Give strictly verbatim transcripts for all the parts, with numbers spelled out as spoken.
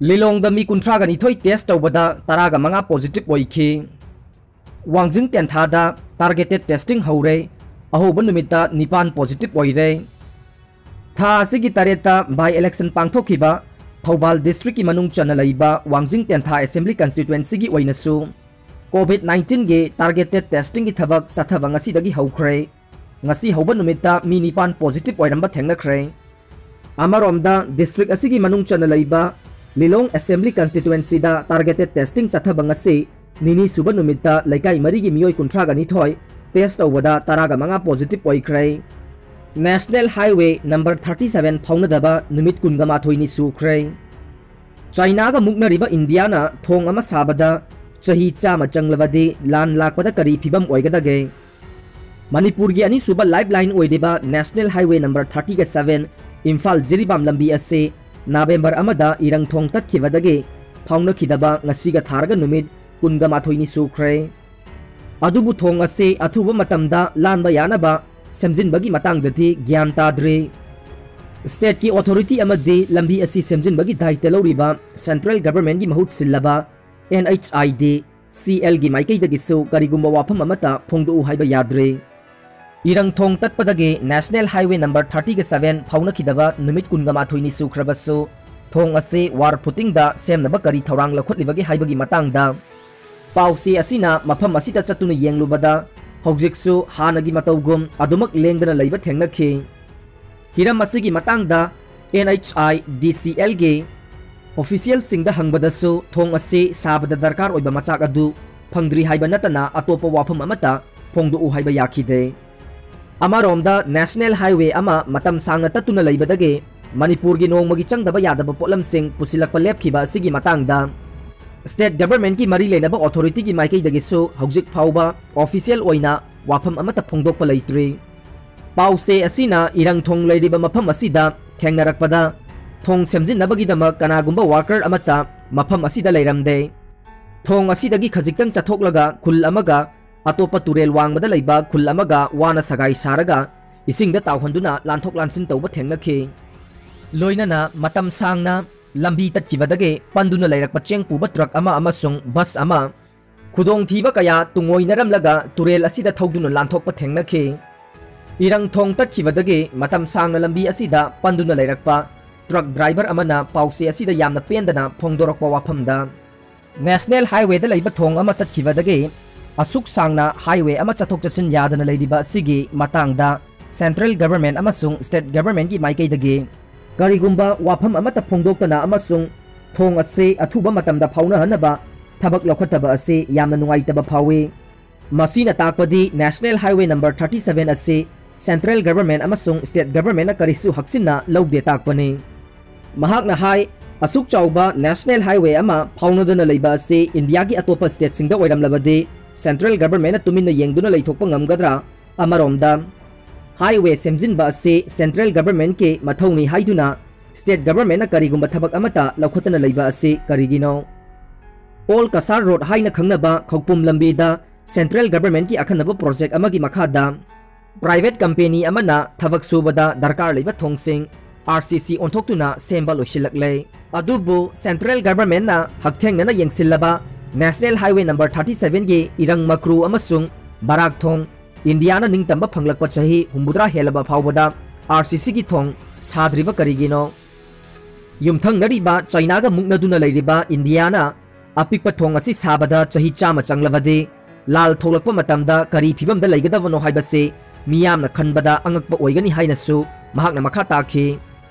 ꯂꯤꯂꯣꯡꯗ ꯃꯤ ꯀꯨꯟꯊ꯭ꯔꯥꯒ ꯅꯤꯊꯣꯏ test ꯇꯧꯕꯗ ꯇꯔꯥꯒ ꯃꯉꯥ positive ꯑꯣꯏꯈꯤ꯫ ꯋꯥꯡꯖꯤꯡ ꯇꯦꯟꯊꯥꯗ targeted testing ꯍꯧꯔꯦ꯫ ꯑꯍꯧꯕ ꯅꯨꯃꯤꯠꯇ ꯅꯤꯄꯥꯟ positive ꯑꯣꯏꯔꯦ꯫ ꯊꯥ ꯑꯁꯤꯒꯤ ꯇꯔꯦꯠꯇ by election ꯄꯥꯡꯊꯣꯛꯈꯤꯕ ꯊꯧꯕꯥꯜ districtꯀꯤ ꯃꯅꯨꯡ ꯆꯟꯅ ꯂꯩꯕ ꯋꯥꯡꯖꯤꯡ ꯇꯦꯟꯊꯥ assembly constituencyꯒꯤ ꯑꯣꯏꯅꯁꯨ COVID nineteenꯒꯤ targeted testingꯒꯤ ꯊꯕꯛ ꯆꯠꯊꯕ ꯉꯁꯤꯗꯒꯤ ꯍꯧꯈ꯭ꯔꯦ꯫ ꯉꯁꯤ ꯍꯧꯕ ꯅꯨꯃꯤꯠꯇ ꯃꯤ ꯅꯤꯄꯥꯟ positive ꯑꯣꯏꯔꯝꯕ ꯊꯦꯡꯅꯈ꯭ꯔꯦ꯫ ꯑꯃꯔꯣꯝꯗ district ꯑꯁꯤꯒꯤ ꯃꯅꯨꯡ ꯆꯟꯅ ꯂꯩꯕ ꯂꯤꯂꯣꯡ assembly constituencyꯗ targeted testing ꯆꯠꯊꯕ ꯉꯁꯤ ꯅꯤꯅꯤ ꯁꯨꯕ ꯅꯨꯃꯤꯠꯇ ꯂꯩꯀꯥꯏ ꯃꯔꯤꯒꯤ ꯃꯤꯑꯣꯏ ꯀꯨꯟꯊ꯭ꯔꯥꯒ ꯅꯤꯊꯣꯏ test ꯇꯧꯕꯗ ꯇꯔꯥꯒ ꯃꯉꯥ positive ꯑꯣꯏꯈ꯭ꯔꯦ꯫ National Highway number thirty seven ꯐꯥꯎꯅꯗꯕ ꯅꯨꯃꯤꯠ ꯀꯨꯟꯒ ꯃꯥꯊꯣꯏꯅꯤ ꯁꯨꯈ꯭ꯔꯦ꯫ ꯆꯥꯏꯅꯥꯒ ꯃꯨꯛꯅꯔꯤꯕ ꯏꯟꯗꯤꯌꯥꯅ ꯊꯣꯡ ꯑꯃ ꯁꯥꯕꯗ ꯆꯍꯤ ꯆꯥꯝꯃ ꯆꯪꯂꯕꯗꯤ ꯂꯥꯟ ꯂꯥꯛꯄꯗ ꯀꯔꯤ ꯐꯤꯕꯝ ꯑꯣꯏꯒꯗꯒꯦ? ꯃꯅꯤꯄꯨꯔꯒꯤ ꯑꯅꯤꯁꯨꯕ lifeline ꯑꯣꯏꯔꯤꯕ National Highway number thirty seven Imphal Jiribam ꯂꯝꯕꯤ ꯑꯁꯤ ꯅꯕꯦꯝꯕꯔ ꯑꯃꯗ ꯏꯔꯪ ꯊꯣꯡ ꯇꯠꯈꯤꯕꯗꯒꯤ ꯐꯥꯎꯅꯈꯤꯗꯕ ꯉꯁꯤꯒ ꯊꯥꯔꯒ ꯅꯨꯃꯤꯠ ꯀꯨꯟꯒ ꯃꯥꯊꯣꯏꯅꯤ ꯁꯨꯈ꯭ꯔꯦ꯫ ꯑꯗꯨꯕꯨ ꯊꯣꯡ ꯑꯁꯤ ꯑꯊꯨꯕ ꯃꯇꯝꯗ ꯂꯥꯟꯕ ꯌꯥꯅꯕ ꯁꯦꯝꯖꯤꯟꯕꯒꯤ ꯃꯇꯥꯡꯗꯗꯤ ꯒ꯭ꯌꯥꯟ ꯇꯥꯗ꯭ꯔꯤ꯫ Stateꯀꯤ authority ꯑꯃꯗꯤ ꯂꯝꯕꯤ ꯑꯁꯤ ꯁꯦꯝꯖꯤꯟꯕꯒꯤ ꯗꯥꯏꯇ ꯂꯧꯔꯤꯕ central governmentꯀꯤ ꯃꯍꯨꯠ ꯁꯤꯜꯂꯕ NHIDCLꯒꯤ ꯃꯥꯏꯀꯩꯗꯒꯤꯁꯨ ꯀꯔꯤꯒꯨꯝꯕ ꯋꯥꯐꯝ ꯑꯃꯠꯇ ꯐꯣꯡꯗꯣꯛꯎ ꯍꯥꯏꯕ ꯌꯥꯗ꯭ꯔꯤ꯫ ꯏꯔꯪ ꯊꯣꯡ ꯇꯠꯄꯗꯒꯤ National Highway number thirty seven ꯐꯥꯎꯅꯈꯤꯗꯕ ꯅꯨꯃꯤꯠ ꯀꯨꯟꯒ ꯃꯥꯊꯣꯏꯅꯤ ꯁꯨꯈ꯭ꯔꯕꯁꯨ, ꯊꯣꯡ ꯑꯁꯤ war footingꯗ ꯁꯦꯝꯅꯕ ꯀꯔꯤ ꯊꯧꯔꯥꯡ ꯂꯧꯈꯠꯂꯤꯕꯒꯦ ꯍꯥꯏꯕꯒꯤ ꯃꯇꯥꯡꯗ ꯄꯥꯎꯆꯦ ꯑꯁꯤꯅ ꯃꯐꯝ ꯑꯁꯤꯗ ꯆꯠꯇꯨꯅ ꯌꯦꯡꯂꯨꯕꯗ, ꯍꯧꯖꯤꯛꯁꯨ ꯍꯥꯟꯅꯒꯤ ꯃꯇꯧꯒꯨꯝ ꯑꯗꯨꯃꯛ ꯂꯦꯡꯗꯅ ꯂꯩꯕ ꯊꯦꯡꯅꯈꯤ꯫ ꯍꯤꯔꯝ ꯑꯁꯤꯒꯤ ꯃꯇꯥꯡꯗ NHIDCLꯒꯤ officialꯁꯤꯡꯗ ꯍꯪꯕꯗꯁꯨ ꯊꯣꯡ ꯑꯁꯤ ꯁꯥꯕꯗ ꯗꯔꯀꯥꯔ ꯑꯣꯏꯕ ꯃꯆꯥꯛ ꯑꯗꯨ ꯐꯪꯗ꯭ꯔꯤ ꯍꯥꯏꯕ ꯅꯠꯇꯅ ꯑꯇꯣꯞꯄ ꯋꯥꯐꯝ ꯑꯃꯠꯇ ꯐꯣꯡꯗꯣꯛꯎ ꯍꯥꯏꯕ ꯌꯥꯈꯤꯗꯦ꯫ ꯑꯃꯔꯣꯝꯗ National Highway ꯑꯃ ꯃꯇꯝ ꯁꯥꯡꯅ ꯇꯠꯇꯨꯅ ꯂꯩꯕꯗꯒꯤ ꯃꯅꯤꯄꯨꯔꯒꯤ ꯅꯣꯡꯃꯒꯤ ꯆꯪꯗꯕ ꯌꯥꯗꯕ ꯄꯣꯠꯂꯝꯁꯤꯡ ꯄꯨꯁꯤꯜꯂꯛꯄ ꯂꯦꯞꯈꯤꯕ ꯑꯁꯤꯒꯤ ꯃꯇꯥꯡꯗ state governmentꯀꯤ ꯃꯔꯤ ꯂꯩꯅꯕ authorityꯒꯤ ꯃꯥꯏꯀꯩꯗꯒꯤꯁꯨ ꯍꯧꯖꯤꯛ ꯐꯥꯎꯕ official ꯑꯣꯏꯅ ꯋꯥꯐꯝ ꯑꯃꯠꯇ ꯐꯣꯡꯗꯣꯛꯄ ꯂꯩꯇ꯭ꯔꯤ꯫ ꯄꯥꯎꯆꯦ ꯑꯁꯤꯅ ꯏꯔꯪ ꯊꯣꯡ ꯂꯩꯔꯤꯕ ꯃꯐꯝ ꯑꯁꯤꯗ ꯊꯦꯡꯅꯔꯛꯄꯗ, ꯊꯣꯡ ꯁꯦꯝꯖꯤꯟꯅꯕꯒꯤꯗꯃꯛ ꯀꯅꯥꯒꯨꯝꯕ worker ꯑꯃꯠꯇ ꯃꯐꯝ ꯑꯁꯤꯗ ꯂꯩꯔꯝꯗꯦ꯫ ꯊꯣꯡ ꯑꯁꯤꯗꯒꯤ ꯈꯖꯤꯛꯇꯪ ꯆꯠꯊꯣꯛꯂꯒ ꯈꯨꯜ ꯑꯃꯒ ꯑꯇꯣꯞꯄ ꯇꯨꯔꯦꯜ ꯋꯥꯡꯃꯗ ꯂꯩꯕ ꯈꯨꯜ ꯑꯃꯒ ꯋꯥꯅ ꯁꯒꯥꯏ ꯁꯥꯔꯒ ꯏꯁꯤꯡꯗ ꯇꯥꯎꯍꯟꯗꯨꯅ ꯂꯥꯟꯊꯣꯛ ꯂꯥꯟꯁꯤꯟ ꯇꯧꯕ ꯊꯦꯡꯅꯈꯤ꯫ ꯂꯣꯏꯅꯅ ꯃꯇꯝ ꯁꯥꯡꯅ ꯂꯝꯕꯤ ꯇꯠꯈꯤꯕꯗꯒꯤ ꯄꯟꯗꯨꯅ ꯂꯩꯔꯛꯄ ꯆꯦꯡ ꯄꯨꯕ ꯇ꯭ꯔꯛ ꯑꯃ ꯑꯃꯁꯨꯡ ꯕꯁ ꯑꯃ ꯈꯨꯗꯣꯡꯊꯤꯕ ꯀꯌꯥ ꯇꯨꯡꯑꯣꯏꯅꯔꯝꯂꯒ ꯇꯨꯔꯦꯜ ꯑꯁꯤꯗ ꯊꯧꯗꯨꯅ ꯂꯥꯟꯊꯣꯛꯄ ꯊꯦꯡꯅꯈꯤ꯫ ꯏꯔꯪ ꯊꯣꯡ ꯇꯠꯈꯤꯕꯗꯒꯤ ꯃꯇꯝ ꯁꯥꯡꯅ ꯂꯝꯕꯤ ꯑꯁꯤꯗ ꯄꯟꯗꯨꯅ ꯂꯩꯔꯛꯄ ꯇ꯭ꯔꯛ ꯗ꯭ꯔꯥꯏꯚꯔ ꯑꯃꯅ ꯄꯥꯎꯆꯦ ꯑꯁꯤꯗ ꯌꯥꯝꯅ ꯄꯦꯟꯗꯅ ꯐꯣꯡꯗꯣꯔꯛꯄ ꯋꯥꯐꯝꯗ, ꯅꯦꯁꯅꯦꯜ ꯍꯥꯏꯋꯦꯗ ꯂꯩꯕ ꯊꯣꯡ ꯑꯃ ꯇꯠꯈꯤꯕꯗꯒꯤ ꯑꯁꯨꯛ ꯁꯥꯡꯅ ꯍꯥꯏꯋꯦ ꯑꯃ ꯆꯠꯊꯣꯛ ꯆꯠꯁꯤꯟ ꯌꯥꯗꯅ ꯂꯩꯔꯤꯕ ꯑꯁꯤꯒꯤ ꯃꯇꯥꯡꯗ ꯁꯦꯟꯇ꯭ꯔꯦꯜ ꯒꯚꯔꯟꯃꯦꯟꯠ ꯑꯃꯁꯨꯡ ꯁ꯭ꯇꯦꯠ ꯒꯚꯔꯟꯃꯦꯟꯠꯀꯤ ꯃꯥꯏꯀꯩꯗꯒꯤ ꯀꯔꯤꯒꯨꯝꯕ ꯋꯥꯐꯝ ꯑꯃꯠꯇ ꯐꯣꯡꯗꯣꯛꯇꯅ ꯑꯃꯁꯨꯡ ꯊꯣꯡ ꯑꯁꯤ ꯑꯊꯨꯕ ꯃꯇꯝꯗ ꯐꯥꯎꯅꯍꯟꯅꯕ ꯊꯕꯛ ꯂꯧꯈꯠꯇꯕ ꯑꯁꯤ ꯌꯥꯝꯅ ꯅꯨꯡꯉꯥꯏꯇꯕ ꯐꯥꯎꯏ꯫ ꯃꯁꯤꯅ ꯇꯥꯛꯄꯗꯤ National Highway number thirty seven ꯑꯁꯤ ꯁꯦꯟꯇ꯭ꯔꯦꯜ ꯒꯚꯔꯟꯃꯦꯟꯠ ꯑꯃꯁꯨꯡ ꯁ꯭ꯇꯦꯠ ꯒꯚꯔꯟꯃꯦꯟꯠꯅ ꯀꯔꯤꯁꯨ ꯍꯛꯆꯤꯟꯅ ꯂꯧꯗꯦ ꯇꯥꯛꯄꯅꯤ꯫ ꯃꯍꯥꯛꯅ ꯍꯥꯏ, ꯑꯁꯨꯛ ꯆꯥꯎꯕ ꯅꯦꯁꯅꯦꯜ ꯍꯥꯏꯋꯦ ꯑꯃ ꯐꯥꯎꯅꯗꯅ ꯂꯩꯕ ꯑꯁꯤ ꯏꯟꯗꯤꯌꯥꯒꯤ ꯑꯇꯣꯞꯄ ꯁ꯭ꯇꯦꯠꯁꯤꯡꯗ ꯑꯣꯏꯔꯝꯂꯕꯗꯤ ꯁꯦꯟꯇ꯭ꯔꯦꯜ ꯒꯚꯔꯟꯃꯦꯟꯠꯅ ꯇꯨꯃꯤꯟꯅ ꯌꯦꯡꯗꯨꯅ ꯂꯩꯊꯣꯛꯄ ꯉꯝꯒꯗ꯭ꯔꯥ? ꯑꯃꯔꯣꯝꯗ, ꯍꯥꯏꯋꯦ ꯁꯦꯝꯖꯤꯟꯕ ꯑꯁꯤ ꯁꯦꯟꯇ꯭ꯔꯦꯜ ꯒꯚꯔꯟꯃꯦꯟꯠꯀꯤ ꯃꯊꯧꯅꯤ ꯍꯥꯏꯗꯨꯅ ꯁ꯭ꯇꯦꯠ ꯒꯚꯔꯟꯃꯦꯟꯠꯅ ꯀꯔꯤꯒꯨꯝꯕ ꯊꯕꯛ ꯑꯃꯠꯇ ꯂꯧꯈꯠꯇꯅ ꯂꯩꯕ ꯑꯁꯤ ꯀꯔꯤꯒꯤꯅꯣ? ꯑꯣꯜ ꯀꯁꯥꯔ ꯔꯣꯗ ꯍꯥꯏꯅ ꯈꯪꯅꯕ ꯈꯧꯄꯨꯝ ꯂꯝꯕꯤꯗ ꯁꯦꯟꯇ꯭ꯔꯦꯜ ꯒꯚꯔꯟꯃꯦꯟꯠꯀꯤ ꯑꯈꯟꯅꯕ ꯄ꯭ꯔꯣꯖꯦꯛ ꯑꯃꯒꯤ ꯃꯈꯥꯗ ꯄ꯭ꯔꯥꯏꯚꯦꯠ ꯀꯝꯄꯦꯅꯤ ꯑꯃꯅ ꯊꯕꯛ ꯁꯨꯕꯗ ꯗꯔꯀꯥꯔ ꯂꯩꯕ ꯊꯣꯡꯁꯤꯡ ꯑꯥꯔ ꯁꯤ ꯁꯤ ꯑꯣꯟꯊꯣꯛꯇꯨꯅ ꯁꯦꯝꯕ ꯂꯣꯏꯁꯤꯜꯂꯛꯂꯦ꯫ ꯑꯗꯨꯕꯨ ꯁꯦꯟꯇ꯭ꯔꯦꯜ ꯒꯚꯔꯟꯃꯦꯟꯠꯅ ꯍꯛꯊꯦꯡꯅꯅ ꯌꯦꯡꯁꯤꯜꯂꯕ ꯅꯦꯁꯅꯦꯜ ꯍꯥꯏꯋꯦ ꯅꯝꯕꯔ ꯊꯥꯔꯇꯤ ꯁꯚꯦꯟꯒꯤ ꯏꯔꯪ ꯃꯀ꯭ꯔꯨ ꯑꯃꯁꯨꯡ ꯕꯔꯥꯛ ꯊꯣꯡ ꯏꯟꯗꯤꯌꯥꯅ ꯅꯤꯡꯇꯝꯕ ꯐꯪꯂꯛꯄ ꯆꯍꯤ ꯍꯨꯝꯐꯨꯇꯔꯥ ꯍꯦꯜꯂꯕ ꯐꯥꯎꯕꯗ ꯑꯥꯔ ꯁꯤ ꯁꯤꯒꯤ ꯊꯣꯡ ꯁꯥꯗ꯭ꯔꯤꯕ ꯀꯔꯤꯒꯤꯅꯣ? ꯌꯨꯝꯊꯪꯅꯔꯤꯕ ꯆꯥꯏꯅꯥꯒ ꯃꯨꯛꯅꯗꯨꯅ ꯂꯩꯔꯤꯕ ꯏꯟꯗꯤꯌꯥꯅ ꯑꯄꯤꯛꯄ ꯊꯣꯡ ꯑꯁꯤ ꯁꯥꯕꯗ ꯆꯍꯤ ꯆꯥꯝꯃ ꯆꯪꯂꯕꯗꯤ ꯂꯥꯜ ꯊꯣꯛꯂꯛꯄ ꯃꯇꯝꯗ ꯀꯔꯤ ꯐꯤꯕꯝꯗ ꯂꯩꯒꯗꯕꯅꯣ ꯍꯥꯏꯕꯁꯤ ꯃꯤꯌꯥꯝꯅ ꯈꯟꯕꯗ ꯑꯉꯛꯄ ꯑꯣꯏꯒꯅꯤ ꯍꯥꯏꯅꯁꯨ ꯃꯍꯥꯛꯅ ꯃꯈꯥ ꯇꯥꯈꯤ꯫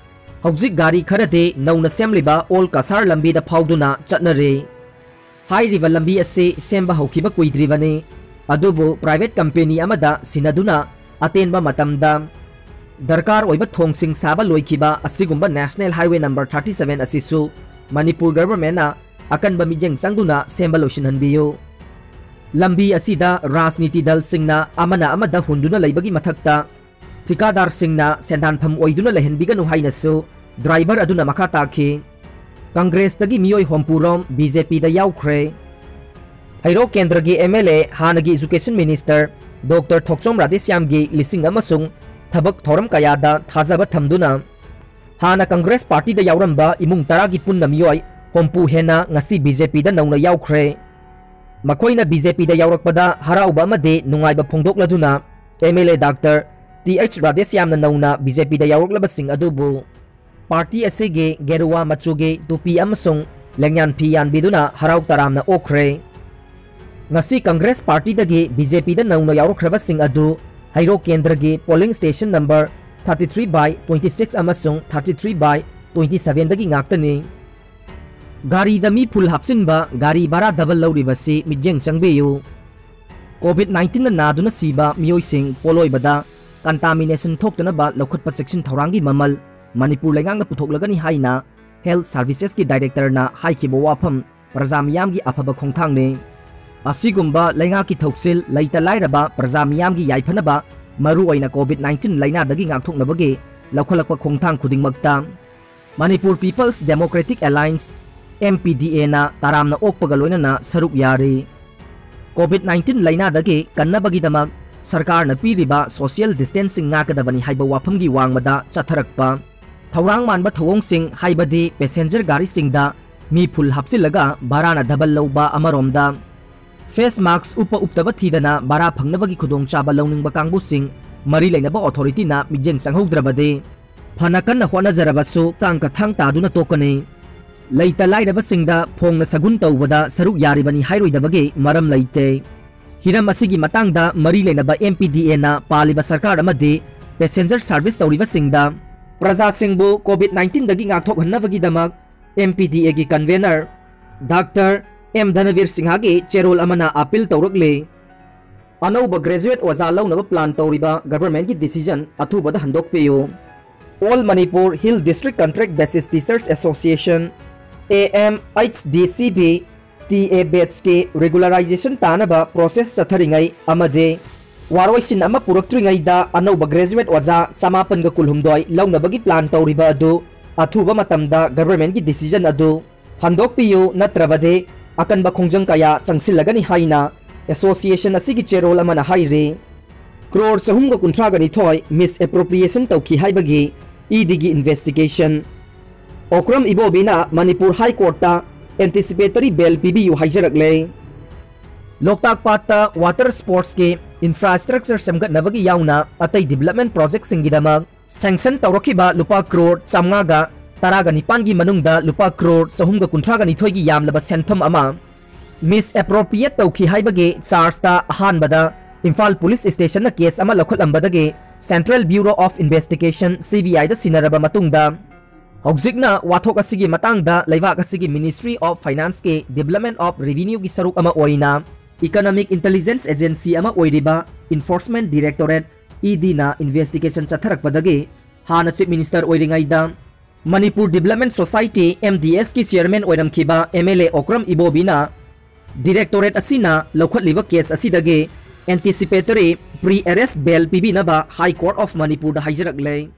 ꯍꯧꯖꯤꯛ ꯒꯥꯔꯤ ꯈꯔꯗꯤ ꯅꯧꯅ ꯁꯦꯝꯂꯤꯕ ꯑꯣꯜ ꯀꯁꯥꯔ ꯂꯝꯕꯤꯗ ꯐꯥꯎꯗꯨꯅ ꯆꯠꯅꯔꯤ꯫ ꯍꯥꯏꯔꯤꯕ ꯂꯝꯕꯤ ꯑꯁꯤ ꯁꯦꯝꯕ ꯍꯧꯈꯤꯕ ꯀꯨꯏꯗ꯭ꯔꯤꯕꯅꯤ, ꯑꯗꯨꯕꯨ ꯄ꯭ꯔꯥꯏꯚꯦꯠ ꯀꯝꯄꯦꯅꯤ ꯑꯃꯗ ꯁꯤꯟꯅꯗꯨꯅ ꯑꯇꯦꯟꯕ ꯃꯇꯝꯗ ꯗꯔꯀꯥꯔ ꯑꯣꯏꯕ ꯊꯣꯡꯁꯤꯡ ꯁꯥꯕ ꯂꯣꯏꯈꯤꯕ ꯑꯁꯤꯒꯨꯝꯕ national highway number thirty seven ꯑꯁꯤꯁꯨ ꯃꯅꯤꯄꯨꯔ ꯒꯚꯔꯟꯃꯦꯟꯠꯅ ꯑꯀꯟꯕ ꯃꯤꯠꯌꯦꯡ ꯆꯪꯗꯨꯅ ꯁꯦꯝꯕ ꯂꯣꯏꯁꯤꯟꯍꯟꯕꯤꯌꯨ꯫ ꯂꯝꯕꯤ ꯑꯁꯤꯗ ꯔꯥꯖꯅꯤꯇꯤ ꯗꯜꯁꯤꯡꯅ ꯑꯃꯅ ꯑꯃꯗ ꯍꯨꯟꯗꯨꯅ ꯂꯩꯕꯒꯤ ꯃꯊꯛꯇ ꯊꯤꯀꯥꯗꯥꯔꯁꯤꯡꯅ ꯁꯦꯟꯗꯥꯟꯐꯝ ꯑꯣꯏꯗꯨꯅ ꯂꯩꯍꯟꯕꯤꯒꯅꯨ ꯍꯥꯏꯅꯁꯨ ꯗ꯭ꯔꯥꯏꯚꯔ ꯑꯗꯨꯅ ꯃꯈꯥ ꯇꯥꯈꯤ꯫ ꯀꯪꯒ꯭ꯔꯦꯁꯇꯒꯤ ꯃꯤꯑꯣꯏ ꯍꯨꯝꯐꯨ ꯔꯣꯝ ꯕꯤ ꯖꯦ ꯄꯤꯗ ꯌꯥꯎꯈ꯭ꯔꯦ꯫ ꯍꯩꯔꯣꯛ ꯀꯦꯟꯗ꯭ꯔꯒꯤ ꯑꯦꯝ ꯑꯦꯜ ꯑꯦ, ꯍꯥꯟꯅꯒꯤ ꯏꯖꯨꯀꯦꯁꯟ ꯃꯤꯅꯤꯁꯇꯔ ꯗꯣꯛꯇꯔ ꯊꯣꯛꯆꯣꯝ ꯔꯥꯙꯦꯁ꯭ꯌꯥꯝꯒꯤ ꯂꯤꯁꯤꯡ ꯑꯃꯁꯨꯡ ꯊꯕꯛ ꯊꯧꯔꯝ ꯀꯌꯥꯗ ꯊꯥꯖꯕ ꯊꯝꯗꯨꯅ ꯍꯥꯟꯅ ꯀꯪꯒ꯭ꯔꯦꯁ ꯄꯥꯔꯇꯤꯗ ꯌꯥꯎꯔꯝꯕ ꯏꯃꯨꯡ ꯇꯔꯥꯒꯤ ꯄꯨꯟꯅ ꯃꯤꯑꯣꯏ ꯍꯨꯝꯐꯨ ꯍꯦꯟꯅ ꯉꯁꯤ ꯕꯤ ꯖꯦ ꯄꯤꯗ ꯅꯧꯅ ꯌꯥꯎꯈ꯭ꯔꯦ꯫ ꯃꯈꯣꯏꯅ ꯕꯤ ꯖꯦ ꯄꯤꯗ ꯌꯥꯎꯔꯛꯄꯗ ꯍꯔꯥꯎꯕ ꯑꯃꯗꯤ ꯅꯨꯡꯉꯥꯏꯕ ꯐꯣꯡꯗꯣꯛꯂꯗꯨꯅ M L A doctor T H ꯔꯥꯙꯦꯁ꯭ꯌꯥꯝꯅ ꯅꯧꯅ ꯕꯤ ꯖꯦ ꯄꯤꯗ ꯌꯥꯎꯔꯛꯂꯕꯁꯤꯡ ꯑꯗꯨꯕꯨ ꯄꯥꯔꯇꯤ ꯑꯁꯤꯒꯤ ꯒꯦꯔꯨꯋꯥ ꯃꯆꯨꯒꯤ ꯇꯨꯄꯤ ꯑꯃꯁꯨꯡ ꯂꯦꯡꯌꯥꯟ ꯐꯤ ꯌꯥꯟꯕꯤꯗꯨꯅ ꯍꯔꯥꯎ ꯇꯔꯥꯝꯅ ꯑꯣꯛꯈ꯭ꯔꯦ꯫ ꯉꯁꯤ ꯀꯪꯒ꯭ꯔꯦꯁ ꯄꯥꯔꯇꯤꯗꯒꯤ ꯕꯤ ꯖꯦ ꯄꯤꯗ ꯅꯧꯅ ꯌꯥꯎꯔꯛꯈ꯭ꯔꯕꯁꯤꯡ ꯑꯗꯨ ꯍꯩꯔꯣꯛ ꯀꯦꯟꯗ꯭ꯔꯒꯤ polling station number thirty three by twenty six ꯑꯃꯁꯨꯡ thirty three by twenty seven ꯗꯒꯤ ꯉꯥꯛꯇꯅꯤ꯫ ꯒꯥꯔꯤꯗ ꯃꯤ ꯐꯨꯜ ꯍꯥꯞꯆꯤꯟꯕ, ꯒꯥꯔꯤ ꯚꯔꯥ ꯗꯕꯜ ꯂꯧꯔꯤꯕꯁꯤ ꯃꯤꯠꯌꯦꯡ ꯆꯪꯕꯤꯌꯨ꯫ ꯀꯣꯚꯤꯗ ꯅꯥꯏꯟꯇꯤꯟꯅ ꯅꯥꯗꯨꯅ ꯁꯤꯕ ꯃꯤꯑꯣꯏꯁꯤꯡ ꯄꯣꯠꯂꯣꯏꯕꯗ contamination ꯊꯣꯛꯇꯅꯕ ꯂꯧꯈꯠꯄ ꯆꯦꯛꯁꯤꯟ ꯊꯧꯔꯥꯡꯒꯤ ꯃꯃꯜ ꯃꯅꯤꯄꯨꯔ ꯂꯩꯉꯥꯛꯅ ꯄꯨꯊꯣꯛꯂꯒꯅꯤ ꯍꯥꯏꯅ Health Servicesꯀꯤ Directorꯅ ꯍꯥꯏꯈꯤꯕ ꯋꯥꯐꯝ ꯄ꯭ꯔꯖꯥ ꯃꯤꯌꯥꯝꯒꯤ ꯑꯐꯕ ꯈꯣꯡꯊꯥꯡꯅꯤ꯫ ꯑꯁꯤꯒꯨꯝꯕ ꯂꯩꯉꯥꯛꯀꯤ ꯊꯧꯁꯤꯜ ꯂꯩꯇ ꯂꯥꯏꯔꯕ ꯄ꯭ꯔꯖꯥ ꯃꯤꯌꯥꯝꯒꯤ ꯌꯥꯏꯐꯅꯕ, ꯃꯔꯨꯑꯣꯏꯅ ꯀꯣꯚꯤꯗ ꯅꯥꯏꯟꯇꯤꯟ ꯂꯩꯅꯥꯗꯒꯤ ꯉꯥꯛꯊꯣꯛꯅꯕꯒꯤ ꯂꯧꯈꯠꯂꯛꯄ ꯈꯣꯡꯊꯥꯡ ꯈꯨꯗꯤꯡꯃꯛꯇ Manipur People's Democratic Alliance, M P D Aꯅ ꯇꯔꯥꯝꯅ ꯑꯣꯛꯄꯒ ꯂꯣꯏꯅꯅ ꯁꯔꯨꯛ ꯌꯥꯔꯤ꯫ ꯀꯣꯚꯤꯗ ꯅꯥꯏꯟꯇꯤꯟ ꯂꯩꯅꯥꯗꯒꯤ ꯀꯟꯅꯕꯒꯤꯗꯃꯛ ꯁꯔꯀꯥꯔꯅ ꯄꯤꯔꯤꯕ social distancing ꯉꯥꯛꯀꯗꯕꯅꯤ ꯍꯥꯏꯕ ꯋꯥꯐꯝꯒꯤ ꯋꯥꯡꯃꯗ ꯆꯠꯊꯔꯛꯄ ꯊꯧꯔꯥꯡ ꯃꯥꯟꯕ ꯊꯧꯑꯣꯡꯁꯤꯡ, ꯍꯥꯏꯕꯗꯤ passenger ꯒꯥꯔꯤꯁꯤꯡꯗ ꯃꯤ ꯐꯨꯜ ꯍꯥꯞꯆꯤꯜꯂꯒ ꯚꯔꯥꯅ ꯗꯕꯜ ꯂꯧꯕ ꯑꯃꯔꯣꯝꯗ, face mask ꯎꯞꯄ ꯎꯞꯇꯕ ꯊꯤꯗꯅ ꯚꯔꯥ ꯐꯪꯅꯕꯒꯤ ꯈꯨꯗꯣꯡꯆꯥꯕ ꯂꯧꯅꯤꯡꯕ ꯀꯥꯡꯕꯨꯁꯤꯡ ꯃꯔꯤ ꯂꯩꯅꯕ authorityꯅ ꯃꯤꯠꯌꯦꯡ ꯆꯪꯍꯧꯗ꯭ꯔꯕꯗꯤ ꯐꯅ ꯀꯟꯅ ꯍꯣꯠꯅꯖꯔꯕꯁꯨ ꯀꯥꯡ ꯀꯊꯥꯡ ꯇꯥꯗꯨꯅ ꯇꯣꯛꯀꯅꯤ꯫ ꯂꯩꯇ ꯂꯥꯏꯔꯕꯁꯤꯡꯗ ꯐꯣꯡꯅ ꯁꯒꯨꯟ ꯇꯧꯕꯗ ꯁꯔꯨꯛ ꯌꯥꯔꯤꯕꯅꯤ ꯍꯥꯏꯔꯣꯏꯗꯕꯒꯤ ꯃꯔꯝ ꯂꯩꯇꯦ꯫ ꯍꯤꯔꯝ ꯑꯁꯤꯒꯤ ꯃꯇꯥꯡꯗ ꯃꯔꯤ ꯂꯩꯅꯕ M P D Aꯅ ꯄꯥꯜꯂꯤꯕ ꯁꯔꯀꯥꯔ ꯑꯃꯗꯤ passenger service ꯇꯧꯔꯤꯕꯁꯤꯡꯗ ꯄ꯭ꯔꯖꯥꯁꯤꯡꯕꯨ ꯀꯣꯚꯤꯗ ꯅꯥꯏꯟꯇꯤꯟꯗꯒꯤ ꯉꯥꯛꯊꯣꯛꯍꯟꯅꯕꯒꯤꯗꯃꯛ M P D Aꯒꯤ convener ꯗꯥꯛꯇꯔ ꯑꯦꯝ ꯙꯅꯕꯤꯔ ꯁꯤꯡꯍꯒꯤ ꯆꯦꯔꯣꯜ ꯑꯃꯅ appeal ꯇꯧꯔꯛꯂꯤ꯫ ꯑꯅꯧꯕ graduate ꯑꯣꯖꯥ ꯂꯧꯅꯕ plan ꯇꯧꯔꯤꯕ governmentꯀꯤ decision ꯑꯊꯨꯕꯗ ꯍꯟꯗꯣꯛꯄꯤꯌꯨ꯫ All Manipur Hill District Contract Basis Teachers Association, A M H D C B, T A batchꯀꯤ regularization ꯇꯥꯅꯕ process ꯆꯠꯊꯔꯤꯉꯩ ꯑꯃꯗꯤ ꯋꯥꯔꯣꯏꯁꯤꯟ ꯑꯃ ꯄꯨꯔꯛꯇ꯭ꯔꯤꯉꯩꯗ ꯑꯅꯧꯕ graduate ꯑꯣꯖꯥ ꯆꯃꯥꯄꯟꯒ ꯀꯨꯟꯍꯨꯝꯗꯣꯏ ꯂꯧꯅꯕꯒꯤ plan ꯇꯧꯔꯤꯕ ꯑꯗꯨ ꯑꯊꯨꯕ ꯃꯇꯝꯗ governmentꯀꯤ decision ꯑꯗꯨ ꯍꯟꯗꯣꯛꯄꯤꯌꯨ, ꯅꯠꯇ꯭ꯔꯕꯗꯤ ꯑꯀꯟꯕ ꯈꯣꯡꯖꯪ ꯀꯌꯥ ꯆꯪꯁꯤꯜꯂꯒꯅꯤ ꯍꯥꯏꯅ association ꯑꯁꯤꯒꯤ ꯆꯦꯔꯣꯜ ꯑꯃꯅ ꯍꯥꯏꯔꯤ꯫ ꯀ꯭ꯔꯣꯔ ꯆꯍꯨꯝꯒ ꯀꯨꯟꯊ꯭ꯔꯥꯒ ꯅꯤꯊꯣꯏ misappropriation ꯇꯧꯈꯤ ꯍꯥꯏꯕꯒꯤ ꯏ ꯗꯤꯒꯤ ꯏꯟꯚꯦꯁꯇꯤꯒꯦꯁꯟ꯫ ꯑꯣꯀ꯭ꯔꯝ ꯏꯕꯣꯕꯤꯅ ꯃꯅꯤꯄꯨꯔ ꯍꯥꯏ ꯀꯣꯔꯠꯇ ꯑꯦꯟꯇꯤꯁꯤꯄꯦꯇꯔꯤ ꯕꯦꯜ ꯄꯤꯕꯤꯌꯨ ꯍꯥꯏꯖꯔꯛꯂꯦ꯫ ꯂꯣꯛꯇꯥꯛ ꯄꯥꯠꯇ ꯋꯥꯇꯔ ꯁ꯭ꯄꯣꯔꯠꯁꯀꯤ ꯏꯟꯐ꯭ꯔꯥꯁ꯭ꯇ꯭ꯔꯛꯆꯔ ꯁꯦꯝꯒꯠꯅꯕꯒꯤ ꯌꯥꯎꯅ ꯑꯇꯩ ꯗꯤꯕꯦꯂꯞꯃꯦꯟ ꯄ꯭ꯔꯣꯖꯦꯛꯁꯤꯡꯒꯤꯗꯃꯛ ꯁꯦꯡꯁꯟ ꯇꯧꯔꯛꯈꯤꯕ ꯂꯨꯄꯥ ꯀ꯭ꯔꯣꯔ ꯆꯥꯝꯃꯉꯥꯒ ꯇꯔꯥꯒ ꯅꯤꯄꯥꯟꯒꯤ ꯃꯅꯨꯡꯗ ꯂꯨꯄꯥ ꯀ꯭ꯔꯣꯔ ꯆꯍꯨꯝꯒ ꯀꯨꯟꯊ꯭ꯔꯥꯒ ꯅꯤꯊꯣꯏꯒꯤ ꯌꯥꯝꯂꯕ ꯁꯦꯟꯐꯝ ꯑꯃ ꯃꯤꯁꯑꯦꯄ꯭ꯔꯣꯄ꯭ꯔꯤꯌꯦꯠ ꯇꯧꯈꯤ ꯍꯥꯏꯕꯒꯤ ꯆꯥꯔꯖꯇ ꯑꯍꯥꯟꯕꯗ ꯏꯝꯐꯥꯜ ꯄꯨꯂꯤꯁ ꯁ꯭ꯇꯦꯁꯟꯅ ꯀꯦꯁ ꯑꯃ ꯂꯧꯈꯠꯂꯝꯕꯗꯒꯤ ꯁꯦꯟꯇ꯭ꯔꯦꯜ ꯕ꯭ꯌꯨꯔꯣ ꯑꯣꯐ ꯏꯟꯚꯦꯁꯇꯤꯒꯦꯁꯟ, ꯁꯤ ꯕꯤ ꯑꯥꯏꯗ ꯁꯤꯟꯅꯔꯕ ꯃꯇꯨꯡꯗ, ꯍꯧꯖꯤꯛꯅ ꯋꯥꯊꯣꯛ ꯑꯁꯤꯒꯤ ꯃꯇꯥꯡꯗ ꯂꯩꯕꯥꯛ ꯑꯁꯤꯒꯤ ꯃꯤꯅꯤꯁꯇ꯭ꯔꯤ ꯑꯣꯐ ꯐꯥꯏꯅꯥꯟꯁꯀꯤ ꯗꯤꯕꯦꯂꯞꯃꯦꯟ ꯑꯣꯐ ꯔꯦꯚꯤꯅ꯭ꯌꯨꯒꯤ ꯁꯔꯨꯛ ꯑꯃ ꯑꯣꯏꯅ ꯏꯀꯣꯅꯣꯃꯤꯛ ꯏꯟꯇꯦꯂꯤꯖꯦꯟꯁ ꯑꯦꯖꯦꯟꯁꯤ ꯑꯃ ꯑꯣꯏꯔꯤꯕ ꯏꯟꯐꯣꯔꯁꯃꯦꯟ ꯗꯤꯔꯦꯛꯇꯣꯔꯦꯠ, ꯏ ꯗꯤꯅ ꯏꯟꯚꯦꯁꯇꯤꯒꯦꯁꯟ ꯆꯠꯊꯔꯛꯄꯗꯒꯤ ꯍꯥꯟꯅ ꯆꯤꯐ ꯃꯤꯅꯤꯁꯇꯔ ꯑꯣꯏꯔꯤꯉꯩꯗ ꯃꯅꯤꯄꯨꯔ ꯗꯤꯕꯦꯂꯞꯃꯦꯟ ꯁꯣꯁꯥꯏꯇꯤ, ꯑꯦꯝ ꯗꯤ ꯑꯦꯁꯀꯤ ꯆꯤꯌꯔꯃꯦꯟ ꯑꯣꯏꯔꯝꯈꯤꯕ ꯑꯦꯝ ꯑꯦꯜ ꯑꯦ ꯑꯣꯀ꯭ꯔꯝ ꯏꯕꯣꯕꯤꯅ ꯗꯤꯔꯦꯛꯇꯣꯔꯦꯠ ꯑꯁꯤꯅ ꯂꯧꯈꯠꯂꯤꯕ ꯀꯦꯁ ꯑꯁꯤꯗꯒꯤ ꯑꯦꯟꯇꯤꯁꯤꯄꯦꯇꯔꯤ ꯄ꯭ꯔꯤ ꯑꯦꯔꯦꯁ ꯕꯦꯜ ꯄꯤꯕꯤꯅꯕ ꯍꯥꯏ ꯀꯣꯔꯠ ꯑꯣꯐ ꯃꯅꯤꯄꯨꯔꯗ ꯍꯥꯏꯖꯔꯛꯂꯦ꯫